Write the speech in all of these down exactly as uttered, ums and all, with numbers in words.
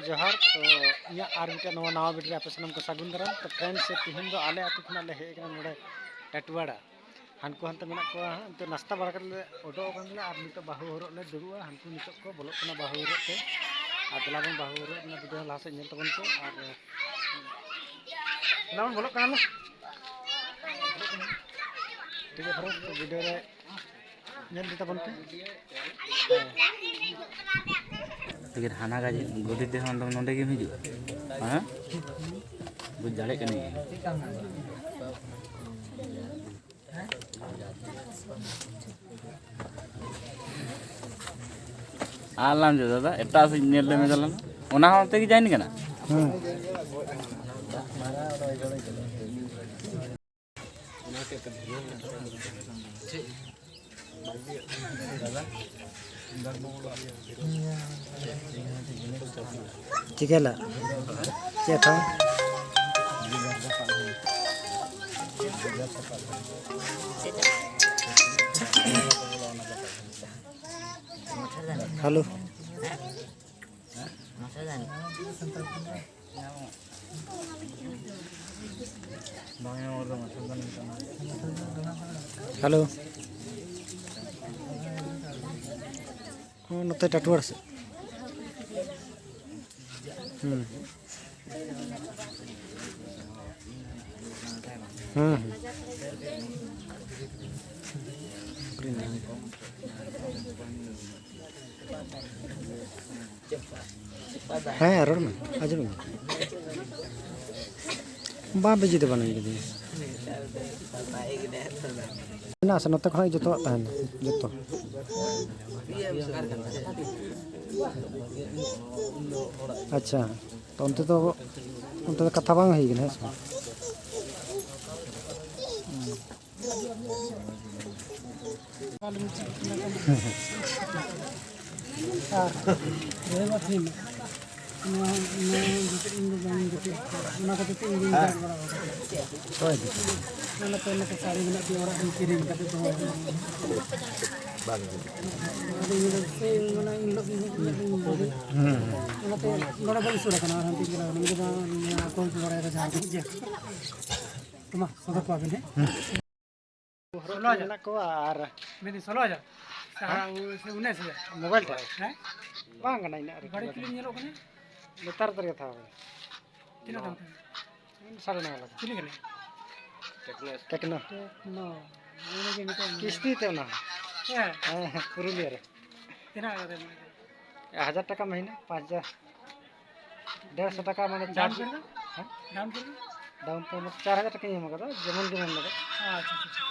ᱡᱚᱦᱟᱨ᱾ ᱛᱚ ᱤᱧᱟᱹᱜ ᱟᱨ ᱢᱤᱫᱴᱮᱱ ᱱᱚᱣᱟ ᱱᱟᱣᱟ ᱵᱷᱤᱰᱤᱭᱳ ᱨᱮ ᱟᱯᱮ ᱥᱟᱱᱟᱢ ᱠᱚ ᱥᱟᱹᱜᱩᱱ ᱫᱟᱨᱟᱢ᱾ ᱛᱚ ᱯᱷᱨᱮᱱᱰᱥ, ᱛᱮᱦᱮᱧ ᱫᱚ ᱟᱞᱮ ᱟᱹᱛᱩ ᱠᱷᱚᱱᱟᱜ ᱞᱮ ᱦᱮᱡ ᱟᱠᱟᱱᱟ ᱱᱚᱰᱮ ᱴᱟᱴᱩᱣᱟᱲᱟ᱾ ᱦᱟᱱᱠᱩ ᱦᱟᱱᱛᱮ ᱢᱮᱱᱟᱜ ᱠᱚᱣᱟ ᱦᱟᱸᱜ, ᱱᱤᱛᱚᱜ ᱱᱟᱥᱛᱟ ᱵᱟᱲᱟ ᱠᱟᱛᱮ ᱞᱮ ᱚᱰᱚᱠ ᱟᱠᱟᱱ ᱛᱟᱞᱮ ᱟᱨ ᱱᱤᱛᱚᱜ ᱵᱟᱹᱦᱩ ᱦᱚᱨᱚᱜ ᱞᱮ ᱫᱩᱲᱩᱵᱼᱟ᱾ ᱦᱟᱱᱠᱩ ᱱᱤᱛᱚᱜ ᱠᱚ ᱵᱚᱞᱚᱜ ᱠᱟᱱᱟ ᱵᱟᱹᱦᱩ ᱦᱚᱨᱚᱜ ᱛᱮ᱾ ᱟᱨ ᱫᱮᱞᱟ ᱵᱚᱱ ᱵᱟᱹᱦᱩ ᱦᱚᱨᱚᱜ ᱨᱮᱱᱟᱜ ᱵᱷᱤᱰᱤᱭᱳ ᱞᱟᱦᱟ ᱥᱮᱫ ᱧᱮᱞ ᱛᱟᱵᱚᱱ ᱯᱮ᱾ ᱟᱨ ᱫᱮᱞᱟ ᱵᱚᱱ ᱵᱚᱞᱚᱜ ᱠᱟᱱᱟ ᱞᱮ᱾ ᱴᱷᱤᱠ ᱜᱮᱭᱟ, ᱯᱷᱨᱮᱱᱰ, ᱛᱚ ᱵᱷᱤᱰᱤᱭᱳ ᱨᱮ ᱧᱮᱞ ᱤᱫᱤ ᱛᱟᱵᱚᱱ ᱯᱮ᱾ ᱞᱮᱠᱤᱱ ᱦᱟᱱᱟ ᱜᱟᱡᱮ ᱜᱚᱰᱮᱛ ᱫᱮ ᱦᱚᱸ ᱱᱚᱰᱮ ᱜᱮᱢ ᱦᱤᱡᱩᱜᱼᱟ? ᱦᱮᱸ, ᱵᱩᱡᱽ ᱫᱟᱲᱮᱭᱟᱜ ᱠᱟᱹᱱᱟᱹᱧ᱾ ᱟᱞᱟᱢ ᱡᱚ ᱫᱟᱫᱟ, ᱮᱴᱟᱜ ᱥᱮᱫ ᱧᱮᱞ ᱞᱮ ᱢᱮ ᱪᱟᱞᱟᱣ ᱱᱟ᱾ ᱚᱱᱟ ᱦᱚᱸ ᱚᱱᱛᱮ ᱜᱮ ᱡᱚᱭᱮᱱ ᱠᱟᱱᱟ᱾ ᱦᱮᱸ᱾ ᱪᱤᱠᱟᱹ ᱞᱮᱫ? ᱪᱮᱫ ᱛᱷᱚ? ᱦᱮᱞᱳ᱾ ᱦᱮᱞᱳ᱾ ᱦᱚᱸ, ᱱᱚᱛᱮ ᱴᱟᱴᱩᱣᱟᱲ ᱥᱮᱫ᱾ ᱦᱩᱸ᱾ ᱦᱩᱸ, ᱦᱩᱸ᱾ ᱦᱮᱸ, ᱨᱚᱲ ᱢᱮ, ᱟᱸᱡᱚᱢ ᱢᱮ᱾ ᱵᱟᱝ, ᱵᱤᱡᱤ ᱫᱚ ᱵᱟᱹᱱᱩᱧ ᱠᱟᱫᱤᱧᱟ᱾ ᱢᱮᱱᱟᱜ ᱥᱮ ᱱᱚᱛᱮ ᱠᱷᱚᱱᱟᱜ ᱡᱚᱛᱚᱣᱟᱜ ᱛᱟᱦᱮᱱᱟ, ᱡᱚᱛᱚ᱾ ᱟᱪᱪᱷᱟ, ᱛᱚ ᱚᱱᱛᱮ ᱫᱚ, ᱚᱱᱛᱮ ᱫᱚ ᱠᱟᱛᱷᱟ ᱵᱟᱝ ᱦᱩᱭ ᱠᱟᱱᱟ, ᱦᱮᱸ ᱥᱮ ᱵᱟᱝ? ᱟᱨ ᱱᱚᱣᱟ, ᱱᱚᱣᱟ ᱡᱟᱹᱯᱤᱫ ᱤᱧ ᱫᱚ ᱵᱟᱝ ᱡᱟᱹᱯᱤᱫ ᱠᱚᱣᱟ᱾ ᱚᱱᱟ ᱠᱷᱟᱹᱛᱤᱨ ᱛᱮ ᱤᱧ ᱫᱚᱧ ᱫᱟᱹᱲ ᱵᱟᱲᱟ ᱟᱠᱟᱫᱟ᱾ ᱚᱱᱟᱛᱮ ᱱᱚᱛᱮ ᱥᱟᱹᱲᱤ ᱢᱮᱱᱟᱜ ᱛᱤᱧᱟᱹ, ᱚᱲᱟᱜ ᱨᱤᱧ ᱠᱤᱨᱤᱧ ᱠᱟᱛᱮ ᱫᱚᱦᱚ ᱟᱠᱟᱫᱟ᱾ ᱵᱟᱝ ᱜᱮ᱾ ᱟᱫᱚ ᱤᱧ ᱫᱚ ᱥᱮ ᱢᱟᱱᱮ ᱤᱧ ᱦᱤᱞᱳᱜ ᱜᱮ ᱦᱮᱡ ᱞᱮᱱᱟ᱾ ᱦᱩᱸ᱾ ᱚᱱᱟᱛᱮ ᱱᱚᱰᱮ ᱵᱟᱹᱧ ᱥᱩᱨ ᱟᱠᱟᱱᱟ, ᱟᱨ ᱦᱟᱱᱛᱮ ᱪᱟᱞᱟᱣ ᱠᱟᱱᱟ᱾ ᱩᱱᱤ ᱫᱚ ᱵᱟᱝ, ᱚᱠᱚᱭ ᱠᱚ ᱵᱟᱲᱟᱭᱟ ᱡᱟᱦᱟᱸ ᱠᱚ ᱦᱮᱡ ᱢᱟ ᱥᱚᱫᱚᱨ ᱠᱚᱣᱟ ᱵᱤᱱ, ᱦᱮᱸ? ᱦᱚᱨᱚᱜ ᱥᱳᱞᱳ ᱦᱟᱡᱟᱨ᱾ ᱢᱮᱱᱟᱜ ᱠᱚᱣᱟ ᱟᱨ ᱢᱮᱱᱫᱟᱹᱧ ᱥᱳᱞᱳ ᱦᱟᱡᱟᱨ᱾ ᱥᱮ ᱦᱮᱸ? ᱦᱟᱸ, ᱩᱱᱤᱥ ᱦᱟᱡᱟᱨ᱾ ᱢᱳᱵᱟᱭᱤᱞ ᱴᱟᱜ? ᱦᱮᱸ? ᱵᱟᱝ ᱠᱟᱱᱟ ᱤᱱᱟᱹᱜ ᱨᱮ᱾ ᱜᱟᱹᱰᱤ ᱠᱤᱞᱤᱝ ᱧᱮᱞᱚᱜ ᱠᱟᱱᱟ? ᱞᱟᱛᱟᱨ ᱩᱛᱟᱹᱨ ᱜᱮ ᱛᱟᱦᱮᱸ ᱠᱟᱱᱟ᱾ ᱛᱤᱱᱟᱹᱜ ᱫᱟᱢ ᱛᱟᱦᱮᱸ ᱠᱟᱱᱟ? ᱥᱟᱲᱮ ᱱᱚᱭ ᱞᱟᱠᱷ᱾ ᱪᱤᱞᱤ ᱠᱟᱱᱟᱭ? ᱴᱮᱠᱱᱳ᱾ ᱴᱮᱠᱱᱳ᱾ ᱚᱱᱟᱜᱮ ᱱᱤᱛᱚᱜ ᱠᱤᱥᱛᱤ ᱛᱮ ᱚᱱᱟ ᱦᱚᱸ᱾ ᱦᱮᱸ᱾ ᱦᱮᱸ, ᱦᱮᱸ, ᱯᱩᱨᱩᱞᱤᱭᱟᱹ ᱨᱮ᱾ ᱛᱤᱱᱟᱹᱜ ᱠᱟᱛᱮ ᱮᱢ ᱮᱢᱟ? ᱦᱟᱡᱟᱨ ᱴᱟᱠᱟ ᱢᱟᱹᱦᱤᱱᱟᱹ, ᱯᱟᱸᱪ ᱦᱟᱡᱟᱨ᱾ ᱰᱮᱲᱥᱚ ᱴᱟᱠᱟ ᱢᱟᱱᱮ ᱰᱟᱣᱩᱱ ᱪᱟᱨᱡᱽ᱾ ᱯᱮᱢᱮᱱᱴ? ᱦᱮᱸ? Down payment? ᱰᱟᱣᱩᱱ ᱯᱮᱢᱮᱱᱴ ᱪᱟᱨ ᱦᱟᱡᱟᱨ ᱴᱟᱠᱟᱧ ᱮᱢ ᱠᱟᱫᱟ, ᱡᱮᱢᱚᱱ ᱜᱮᱢ ᱮᱢ ᱫᱟᱲᱮᱭᱟᱜᱼᱟ᱾ ᱟᱪᱪᱷᱟ, ᱟᱪᱪᱷᱟ, ᱟᱪᱪᱷᱟ᱾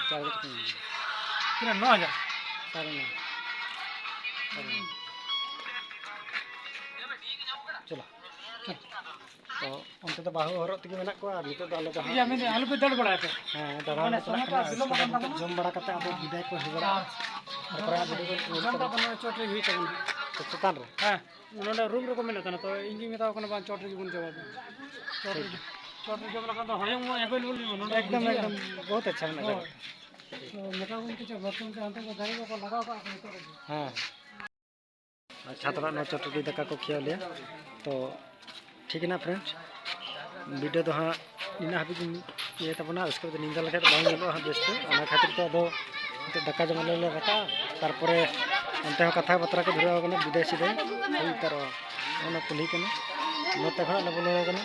ᱪᱟᱨ ᱦᱟᱡᱟᱨ ᱴᱟᱠᱟᱧ ᱮᱢ ᱠᱟᱫᱟ᱾ ᱛᱤᱱᱟᱹᱜ, ᱱᱚ ᱦᱟᱡᱟᱨ? ᱥᱟᱲᱮ ᱱᱚ᱾ ᱥᱟᱲᱮ ᱱᱚ᱾ ᱪᱚᱞᱚ᱾ ᱛᱚ, ᱚᱱᱛᱮ ᱫᱚ ᱵᱟᱹᱦᱩ ᱦᱚᱨᱚᱜ ᱛᱮᱜᱮ ᱢᱮᱱᱟᱜ ᱠᱚᱣᱟ, ᱟᱨ ᱱᱤᱛᱚᱜ ᱫᱚ ᱟᱞᱮ ᱫᱚ ᱦᱟᱸᱜ ᱤᱭᱟᱹ, ᱢᱮᱱᱫᱟᱹᱧ, ᱟᱞᱚᱯᱮ ᱫᱟᱹᱲ ᱵᱟᱲᱟᱭᱟ ᱯᱮ᱾ ᱦᱮᱸ, ᱫᱟᱬᱟᱱ ᱢᱟᱱᱮ ᱞᱮ ᱪᱟᱞᱟᱜ ᱥᱚᱢᱚᱭ ᱠᱟᱱᱟ, ᱴᱟᱜ ᱵᱤᱞᱚᱢᱚᱜ ᱠᱟᱱ ᱛᱟᱵᱚᱱᱟ᱾ ᱡᱚᱢ ᱵᱟᱲᱟ ᱠᱟᱛᱮ ᱟᱫᱚ ᱵᱤᱫᱟᱭ ᱠᱚ ᱦᱩᱭ ᱵᱟᱲᱟᱜᱼᱟ᱾ ᱟᱨ ᱛᱟᱨᱯᱚᱨᱮ ᱦᱟᱸᱜ ᱵᱷᱤᱰᱤᱭᱳ ᱠᱚ ᱡᱚᱢ ᱫᱚ ᱟᱵᱚ ᱱᱚᱣᱟ ᱪᱚᱴ ᱨᱮᱜᱮ ᱦᱩᱭᱩᱜ ᱛᱟᱵᱚᱱᱟ᱾ ᱪᱮᱛᱟᱱ ᱨᱮ? ᱦᱮᱸ, ᱱᱚᱰᱮ ᱨᱩᱢ ᱨᱮᱠᱚ ᱢᱮᱱᱮᱫ ᱛᱟᱦᱮᱱᱟ, ᱛᱚ ᱤᱧ ᱜᱤᱧ ᱢᱮᱛᱟ ᱠᱚ ᱠᱟᱱᱟ, "ᱵᱟᱝ, ᱪᱚᱴ ᱨᱮᱜᱮ ᱵᱚᱱ ᱡᱚᱢᱟ, ᱪᱚᱴ ᱨᱮᱜᱮ, ᱪᱚᱴ ᱨᱮ ᱡᱚᱢ ᱞᱮᱠᱷᱟᱱ ᱫᱚ ᱦᱚᱭᱚᱝ ᱢᱟ ᱮᱵᱮᱞᱮᱵᱮᱞ ᱧᱟᱢᱚᱜᱼᱟ, ᱱᱚᱰᱮ ᱮᱠᱫᱚᱢ, ᱵᱩᱡᱷᱟᱹᱣ ᱮᱠᱫᱚᱢ, ᱵᱚᱦᱩᱛ ᱟᱪᱪᱷᱟ ᱢᱮᱱᱟᱜ ᱦᱳᱭ᱾ ᱡᱟᱭᱜᱟ᱾ ᱛᱚ ᱢᱮᱛᱟ ᱠᱚ ᱠᱟᱱᱟ, ᱪᱚ, ᱵᱟᱛᱷᱨᱩᱢ ᱛᱮ ᱦᱟᱱᱛᱮ ᱠᱚ ᱫᱟᱨᱮ ᱠᱚᱠᱚ ᱞᱟᱜᱟᱣ ᱠᱟᱜ ᱠᱚ ᱱᱤᱛᱚᱜ ᱨᱮᱜᱮ᱾ ᱦᱮᱸ᱾ ᱟᱨ ᱪᱷᱟᱛ ᱨᱮᱱᱟᱜ ᱱᱚᱣᱟ ᱪᱚᱴ ᱨᱮᱜᱮ ᱫᱟᱠᱟ ᱠᱚ ᱠᱷᱮᱭᱟ ᱞᱮᱭᱟ᱾ ᱛᱚ ᱴᱷᱤᱠ ᱜᱮᱭᱟ friend, ᱵᱷᱤᱰᱤᱭᱳ ᱫᱚ ᱦᱟᱸᱜ ᱱᱤᱱᱟᱹᱜ ᱦᱟᱹᱵᱤᱡ ᱤᱧ ᱤᱭᱟᱹᱭ ᱛᱟᱵᱚᱱᱟ, ᱩᱥᱠᱮ ᱵᱟᱫ ᱧᱤᱫᱟᱹ ᱞᱮᱠᱷᱟᱡ ᱫᱚ ᱵᱟᱝ ᱧᱮᱞᱚᱜᱼᱟ ᱦᱟᱸᱜ ᱵᱮᱥ ᱛᱮ᱾ ᱚᱱᱟ ᱠᱷᱟᱹᱛᱤᱨ ᱛᱮ ᱟᱫᱚ ᱱᱤᱛᱚᱜ ᱫᱟᱠᱟ ᱡᱚᱢ ᱟᱞᱮ ᱞᱮ ᱨᱟᱠᱟᱵᱼᱟ, ᱛᱟᱨᱯᱚᱨᱮ ᱚᱱᱛᱮ ᱦᱚᱸ ᱠᱟᱛᱷᱟ ᱵᱟᱛᱨᱟ ᱠᱚ ᱫᱷᱩᱨᱟᱹᱣ ᱠᱟᱱᱟ, ᱵᱤᱫᱮᱥᱤ ᱨᱮ ᱦᱩᱭ ᱩᱛᱟᱹᱨᱚᱜᱼᱟ᱾ ᱚᱱᱟ ᱠᱩᱞᱦᱤ ᱠᱟᱱᱟ, ᱱᱚᱛᱮ ᱠᱷᱚᱱᱟᱜ ᱞᱮ ᱵᱚᱞᱚ ᱠᱟᱱᱟ᱾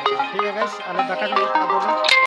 ᱴᱷᱤᱠ ᱜᱮᱭᱟ guys, ᱟᱞᱮ ᱫᱟᱠᱟ ᱡᱚᱢ ᱠᱟᱛᱮ ᱟᱵᱚ ᱫᱚ